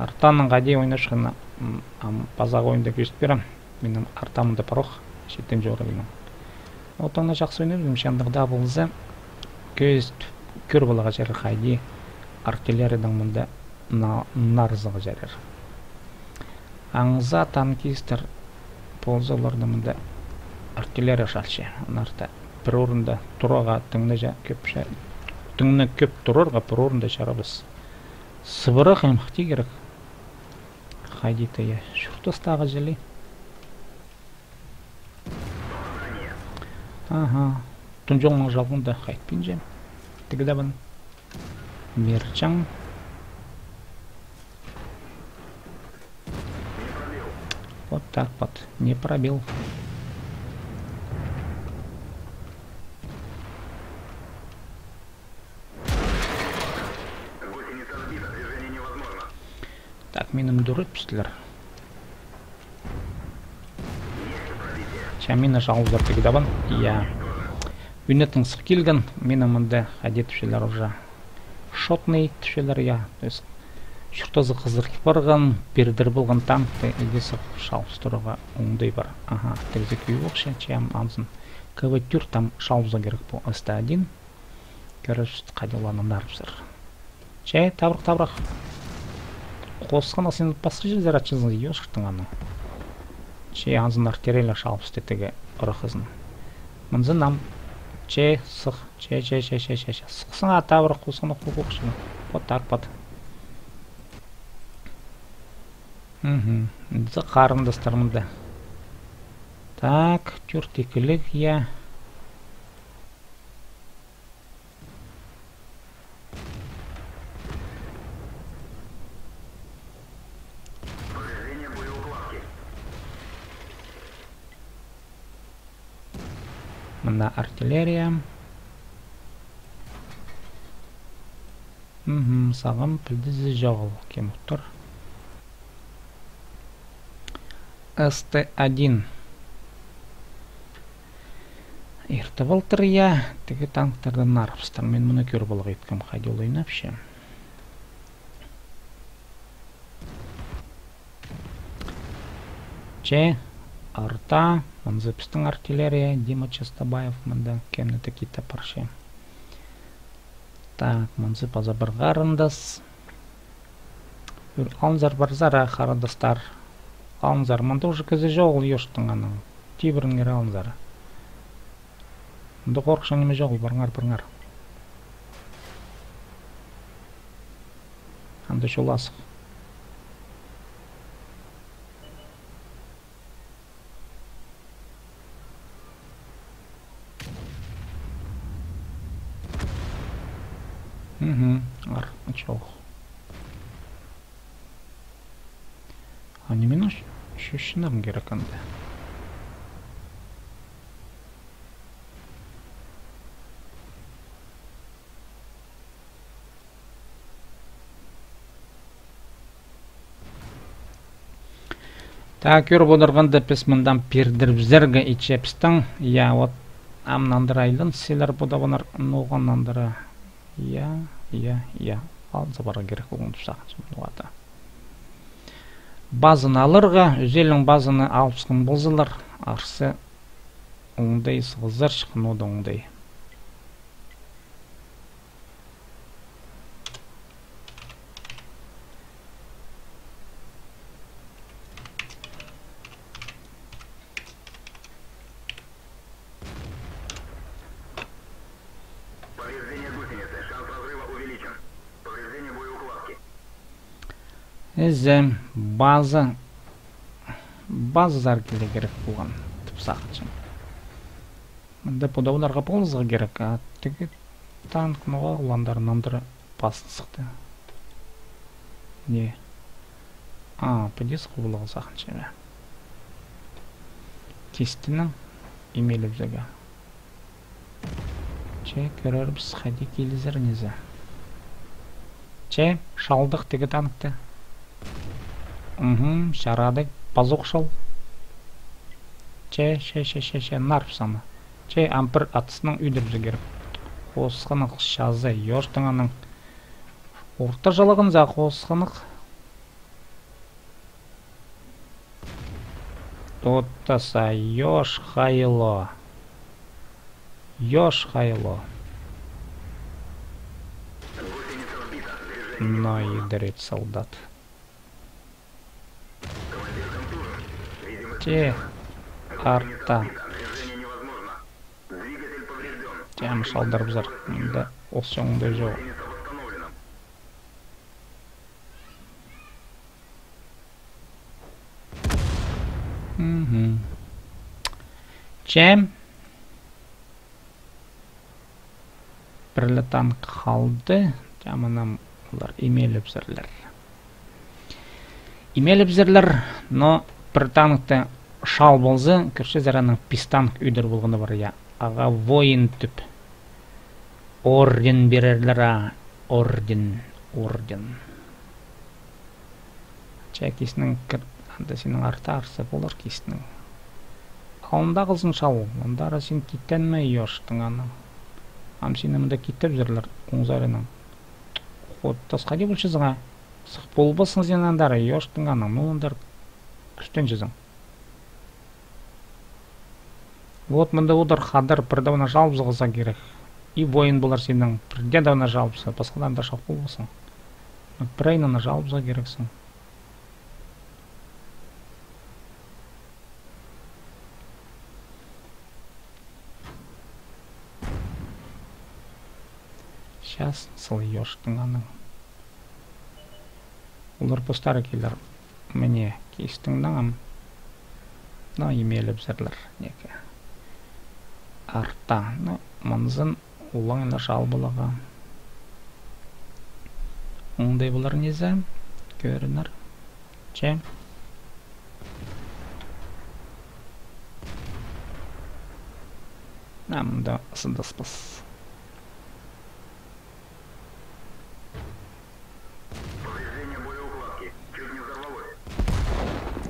Артаның хайди ойнапчатханы, м, ам, пазох ойында кӧзіт пирем. Минің артам мында парох, читінҷі уровеньнің. Отаңна чахсы ойнап, м, чандығ даа полза, кӧзіт кӧр поларға чарир хайди артиллериядаң мында на-, нарзыға чарир. Аңза танкистер полза, оларны мында артиллерия чалча. Анарта пір орында турарға тың на ча-, кӧп ча-, тың на кӧп турарға пір орында чарабас. Сыбыра хаймахти кирек. Хайди-да, я, чуртастағы чіли. Аха. Тунҷоңның чалғында хайтпинча. Тігдебін. Мирчаң. Вот так вот. Не пробил. Так, мині дурып пістілер. Че, мині чалғызар тігдебін. Я. Ӱнетін сых килген, мині мында хайди тіпчелер уже. Шотный тіпчелер, я. То есть, чуртазы хызырыл парған, пирдір полған танкты, иди сых чалғыс турарға оңдай пар. Аха, тігзе кӧй полча, че ам анзын. КВ тӧрт там чалғыза кирек пу СТ один. Кӧрербіс, хайди оларны нарыбызар. Че, табырах, табырах. Хосхана син пасха чирзер ачызың, ёшкыртың аны. Че, анзын артиллерия чалғыс тетігі ырахызын. Мынзын ам, че, сых, че, че, че. Сыхсың, а, табырах, хосхана, ху-, ху-, ху-, вот так вот. Мгм. Зе харындастар мында. Так, тӧрт ікіліг, я. Мына артиллерия. Мгм, сағам пілдізі чоғыл, кем утыр. С Т один. Иртіп алтыр, я, тігі танктардан нарыбыстар. Мен мыны кӧр поларға иткем, хайди ол ойнапча. Че, арта, мынзы пістің артиллерия, Дима Чистобаев мында кемнеде киті парча. Так, мынзы паза пір харындас. Ӱр, алынзар, парзар, а, харындастар. Алынзар, мында уже кізі чоғыл, ёштың анаң. Тибіріңер, алынзар. Мында хорыхчаң ниме чоғыл, парыңар, парыңар. Анда чол азых. Мгм, ар, чох. А ниме ш-, ш-, шынарың керек анда? Так, кӧріп одырғанда, піс мындаң пирдірібізерге итчебістің. Я, вот, ам нандыра айлан, силер подаванар, ноға нандыра. Я, я, я. Алза парға керек полған тіп сағынчам, ноға-да. Базаны аларға, ӱзелің базаны алыбысхан ползалар, арса оңдай сығызар чыххан, ода оңдай. Повреждение гусеницы. Шанс разрыва увеличен. Повреждение боеукладки. Ізе, база, базазар киле керек полған, тіп сағынчам. Мында подавларға полызарға керек, а тігі танк ноға уландар нандыра пазын сыхты. Не? А, піди сығып аларға сағынчам, я. Кистінің имелібізерге. Че, кӧрербіс, хайди килізер низе. Че, шалдых тігі танкты. Мгм, чарады, пазох шал. Че, че, че, че, че, нарып саны. Че, ам пір атыснаң ӱдірібізерге керек. Хосханах чазы, ёштың анаң. Орта чалағын за хосханах. Тоттаса, ёш хайло. Ёш хайло. Но и дрит солдат. Че, арта. Че, ам шалдарыбызар. Мында ол соңында чоғыл. Мгм. Че. Пір ле танк халды. Че, мынаң олар имелібізерлер. Имелібізерлер, но пір танкты шал полза, кӧрчезер, анаң пис танк ӱдір полғаны пар, я. Аға воин тіп орден пирерлер, а, орден, орден. Че кистің кір, анда синің арта арса полар кистің. Алында хылзын шал, андары син китенме, ёштың анаң. Ам сині мында китебізерлер, оң саринаң. Ход тасха даа полчазың, а? Сых полбассың син андары, ёштың анаң, ну андар кӱстенчезің. Вот мында одыр хадар, пірдеене чалыбызарға керек. И воин полар синің, пірдеене чалыбызарға, пасхадаң анда чох полбассың. Пірдеене чалыбызарға керексің. Сейчас сыл ёштың анаң. Олар постары килер. Міне, кистің наңам. Но имелібізерлер, неке. Арта. Но, мынзын улаңына чалып аларға. Оңдай полар низе, кӧрінер. Че. А, мында сыдаспас.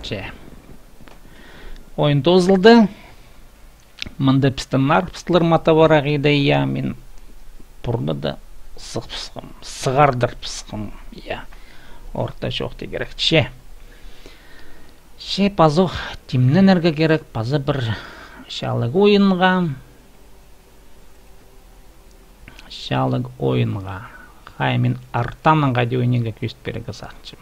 Че. Ойын тоозылды. Мында пістің нарыбыстылар матап парарға иді, я, мин пурнада сығыбысхам, сығардырыбысхам, я. Орта чоохти кирек, че. Че пазох тимненерге кирек, паза пір чаалығ ойынға. Чаалығ ойынға. Хай мин Артанаң хайди ойнирға кӧзіт пирерге сағынчам.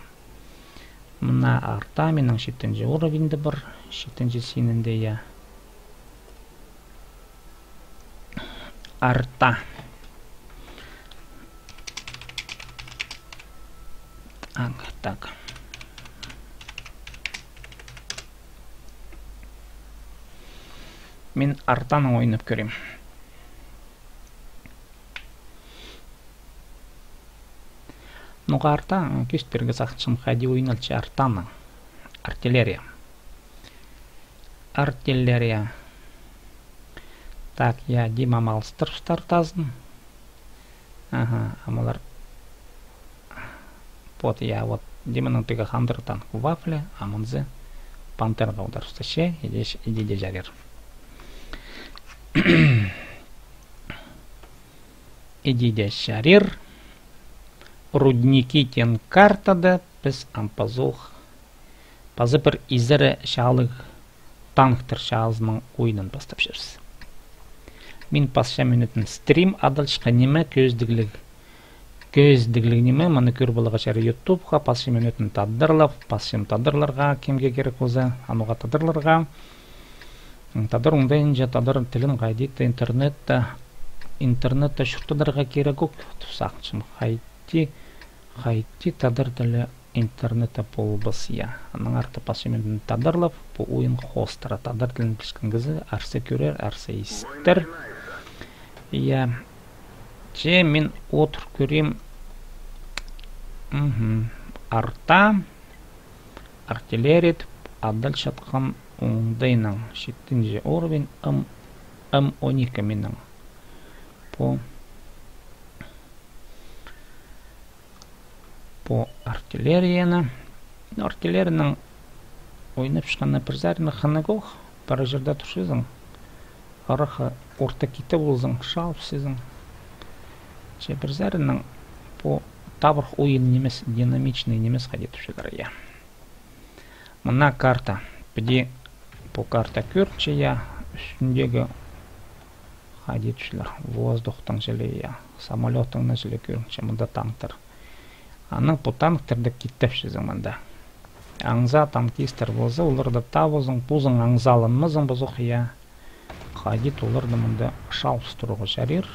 Мына Арта минің читінҷі уровеньде пар, читінҷі синінде, я. Арта. Так, так. Мин Артанаң ойнап кӧрем. Ну, Арта, м, кӧзіт пирерге сағынчам, хайди ойналча Артанаң. Артиллерия. Артиллерия. Так, я, Дима алыстырыбысты Артазын. Аха, ам олар. Вот, я, вот. Диманың тігі хандыр танк Вафля, а мынзы Пантераға аударыбысты, че, иди, иди дее чарир. Иди дее чарир. Рудники теен картада піс ам пазох паза пір изере чаалығ танктар чаазының ойынын пастапчабыс. Мин пасчам мин ӧтін стрим, адалчатхан ниме кӧзідігліг. Кӧзідігліг ниме, мыны кӧр поларға чарир ютубха, пасчам мин ӧтін тадарлап, пасчам тадарларға, кемге кирек полза, ануға тадарларға. М, тадар оңдайынҷа, тадар тілін хайди-да интернетте, интернетте чуртадарға кирек ӧк, тіп сағынчам, хайди, хайди тадар тілі интернетте полбас, я. Аннаңар тіп пасчам мин тадарлап, пу ойын хостыра. Тадар тілін пілчеткен кізі арса кӧрер, арса истер. Я. Че мин одыр кӧрем. Мгм. Арта. Артиллерия тіп адалчатхан оңдайнаң. Читінҷі уровень, М, М он ікі минің. Пу Пу артиллерияны. Артиллерияның ойнапчатханы пір саринаң хынығ ох, пір чирде турчазың. Арахха орта китте ползаң, шалыбысчазың. Че пір саринаң пу табырах ойын нимес, динамичный нимес, хайди тіпчелер, я. Мына карта. Піди пу карта кӧрінче, я, ӱстӱндегі хайди тіпчелер, воздухтың чіли, я, самолёттың на чіли кӧрінче, мында танктар. Анаң пу танктарны киттепчезің мында. Аңза танкистер полза, оларны табазың, позың аңзаланмазың пазох, я. Хайди-да оларны мында шалыбыстырарға чарир.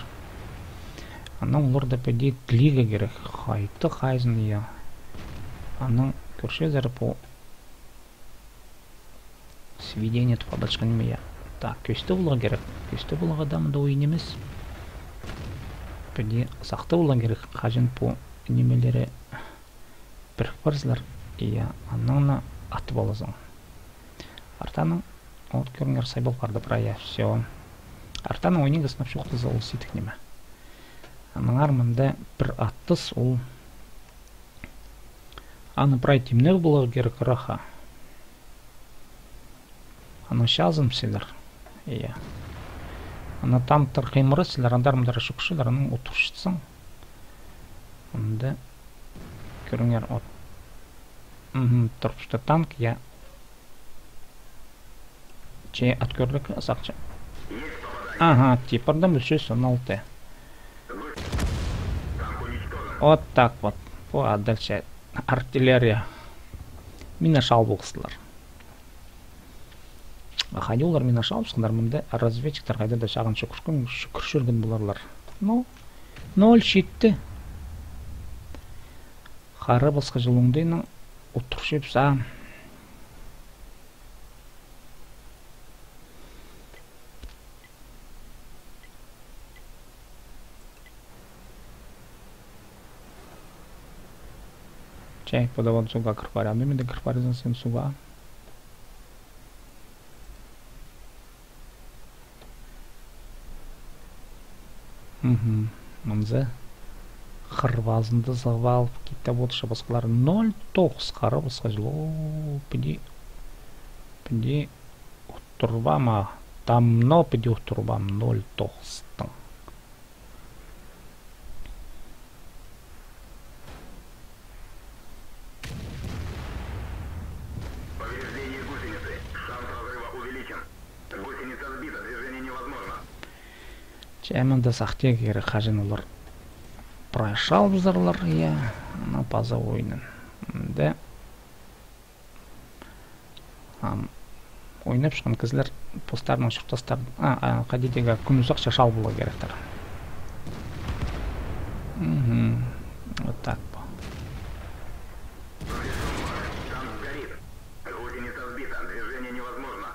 Анаң оларны піди тілирге кирек. Хайда, хайзын, я. Анаң кӧрчезер, пу сведение тіп адалчатхан ниме, я. Так, кӧзіт поларға кирек. Кӧзіт поларға даа мында ойын нимес. Піди сахтап поларға кирек, хаҷан пу нимелері пірік парзалар, я, анаң на атып алазың. Артаның, от кӧріңер, сайбал парды прай, я, всё. Артаның ойнирға сынап чоохтаза, ол сидік ниме. Аннаңар мында пір аттыс, ол аны прай тимнег поларға кирек, раха. Аны чазынып сілер. Иә. Аны танктар хыймыра сілер, андар-мындар чӱгӱрчелер, анаң одырчатсаң. Анда кӧріңер, от. Мгм, турыбысты танк, я. Че, от кӧрліг сахча. Ага, типірдім, ӱс чӱс он алты. Вот так вот. Пу, а дальше артиллерия. Мина чал полғастылар. А хайди олар мина чал полғастылар, мында разведчиктер хайда-да чағын чӱгӱрген, чӱгӱрче ӧрген поларлар. Ну, ноль читті. Хара пасха чыл оңдайнаң одырчабыс, а. Че, пу даа вот суға кір парир. Ам ниме дее кір парирзың син суға. Мгм. Мынзы хыр пазында сығып алып китті, вот ша пасхалар. Ноль тоғыс хара пасха чыл. О, піди, піди уттырбаам, а, тамно піди уттырбаам ноль тоғыстың. Повреждение гусеницы. Шанс разрыва увеличен. Гусеница сбита, движение невозможно. Че, мында сахтирға кирек, хаҷан олар прай шалыбызарлар, я, ана паза ойнын. Мында Ам, ойнапчатхан кізілер постарының чуртастарын, а, а, хайди дее кӱн узахча шал поларға киректер. Мгм. Вот так па. Танк сгорит. Гусеница сбита. Движение невозможно.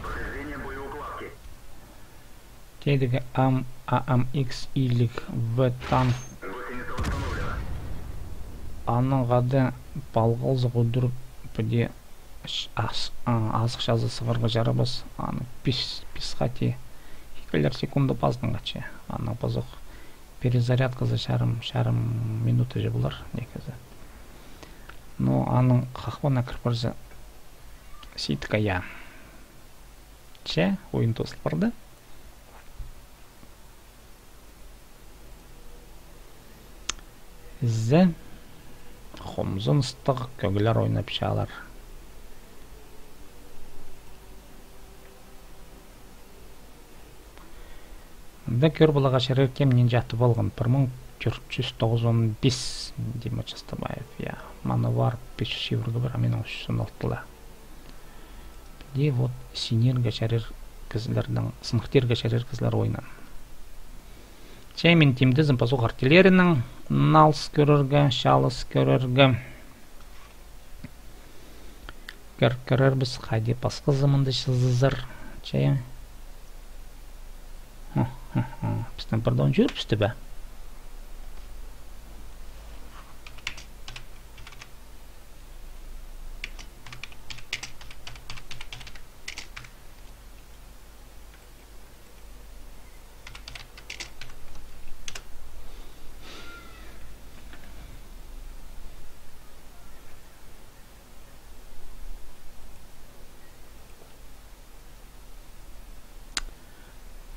Повреждение боеукладки. Тидігі ам, А М Х илиг В танк. Аның хада палғалза удур піди ш-, ас-, а, азых чазы сығарға чарабас. Аны пис, пис хати. Ікілер секунда пазынғача. Аның пазох перезарядказы чарым, чарым минута же полар, неке зе. Но аның хахпана кір парза ситка я. Че, ойын тоозыл парды. Зе, хомзыныстығ кӧглер ойнапчалар. Мында кӧр поларға чарир кем нинҷе аты полған. Пір муң тӧрт чӱс тоғызон пис, Дима Частабаев, я. Маны пар пис чӱс чибіргі пір, а минің ӱс чӱс он алты ла. Піди вот синирге чарир кізілернің, сынхтирға чарир кізілер ойнын. Че мин тимдезім пазох артиллерияның налыс кӧрерге, чалыс кӧрерге. Кӧр-, кӧрербіс, хайди пасхазы мында чазызар. Че. Хы, хы, хы. Пістің пірдеен чӧрібісті бе?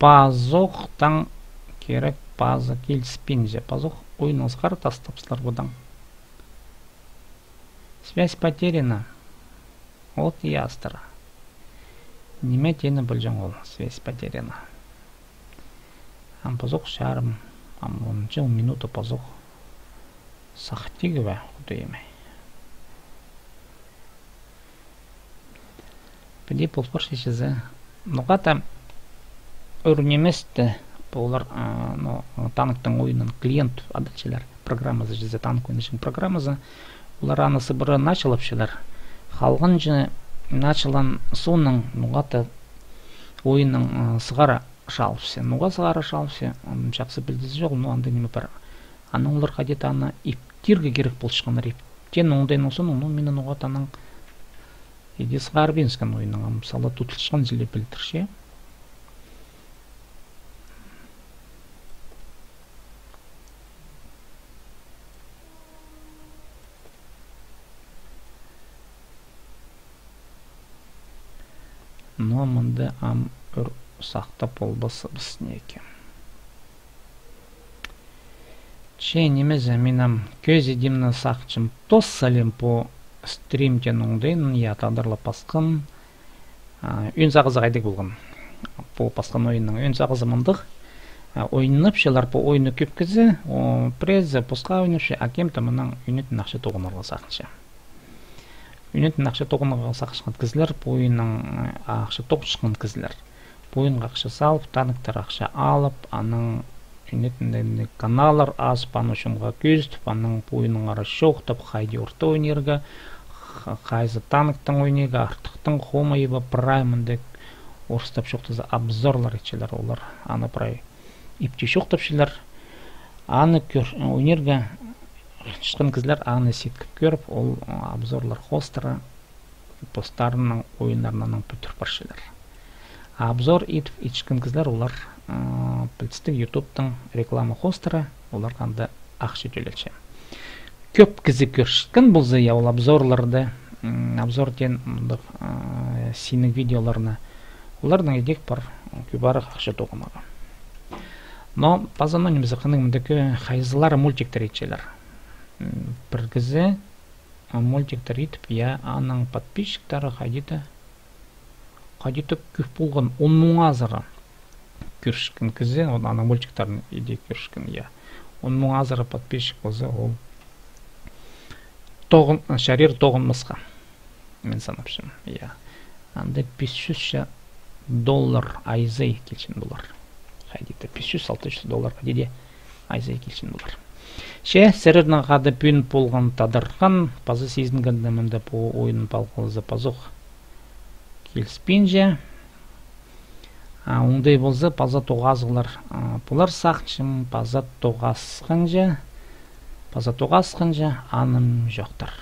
Пазох таң кирек, паза киліспинче. Пазох ойнасхар тастапсылар пудаң. Связь потеряна. От ястыра. Ниме теені полҷаң ол, связь потеряна. Ам пазох чарым, ам он чыл минута пазох. Сах тигі бе, худайым ай. Піди пол парча чізе. Ноға-да ӱр ниместе полар, а, ну, танктың ойынын клиент адалчалар. Программазы чізе, танк ойнапчаң программазы. Олар аны сыбыра началапчалар. Халғанҷы началаан соонаң ноға-да ойыннаң, а, сығара чалыпча. Ноға сығара чалыпча, м, чахсы пілдізі чоғыл, но андағ ниме пар. Анаң олар хайди-да аны иптирге кирек полчатханнар, иптеен оңдайнаң соонаң, ну, мин ноға-да анаң иди сығарбинскен ойыннаң, ам сала тудылчатхан чіли пілдірче. Но мында ам ӱр сахтап полбасыбыс неке. Че ниме зе, мин ам кӧзідімні сағынчам, тоос салим пу стримдең оңдайнаң, я, тадар ла пасхан. А, ӧӧн сағызы хайдағ полған? Пу пасхан ойынның ӧӧн сағызы мындағ. А, ойнапчалар пу ойынны кӧп кізі, о, пірезі посха ойнапча, а кем-де мынаң ӧнетін ахча тоғынарға сағынча. Ӧнетін ахча тоғынарға сағынчатхан кізілер, пу ойыннаң, а, ахча тоғынчатхан кізілер. Пу ойынға ахча салып, танктар ахча алып, анаң ӧнетін каналлар азып, аны чонға кӧзідіп, анаң пу ойыннаңар чоохтап, хайди орта ойнирға, х-, хайзы танктаң ойнирға, артыхтаң, хомай ба, прай мындағ орыстап чоохтаза, обзорлар итчелер олар. Аны прай ипти чоохтапчалар. Аны кӧр-, ойнирға чатхан кізілер аны сеткіп кӧріп, ол, а, обзорлар хоостыра постарының ойыннарын анаң пӱдір парчалар. Обзор ит-, итчеткен кізілер олар, а, Пілдістіг, ютубтың реклама хостыра, оларға анда ахча тӧлелче. Кӧп кізі кӧрчеткен полза, я, ол обзорларны, м, обзор теен мындағ, а, синің видеоларны, оларның идӧк пар кӧп арах ахча тоғынарға. Но паза, ну, нимес, хынығ, мындағ кӧ-, хайзылары мультиктер итчелер. М, пір кізі, а, мультиктер итіп, я, аның подписчиктары хайди-да, хайди-да кӧп полған, он муң азыра кӧрчеткен кізі, ол аның мультиктарын иди кӧрчеткен, я. Он муң азыра подписчик полза, ол тоғын-, чарир тоғынмасха, мин санапчам, я. Анда пис чӱс ча доллар айзы килчең полар. Хайди-да пис чӱс, алты чӱс доллар хайди-да айзы килчең полар. Че, сірернең хада пӱӱн полған тадархан, паза сизінгенде мында пу ойын палғалызы пазох киліспинче. А, оңдай полза, паза тоғазығлар, а, полар сағынчам, паза тоғасханҷа, паза тоғасханҷа, анымҷохтар.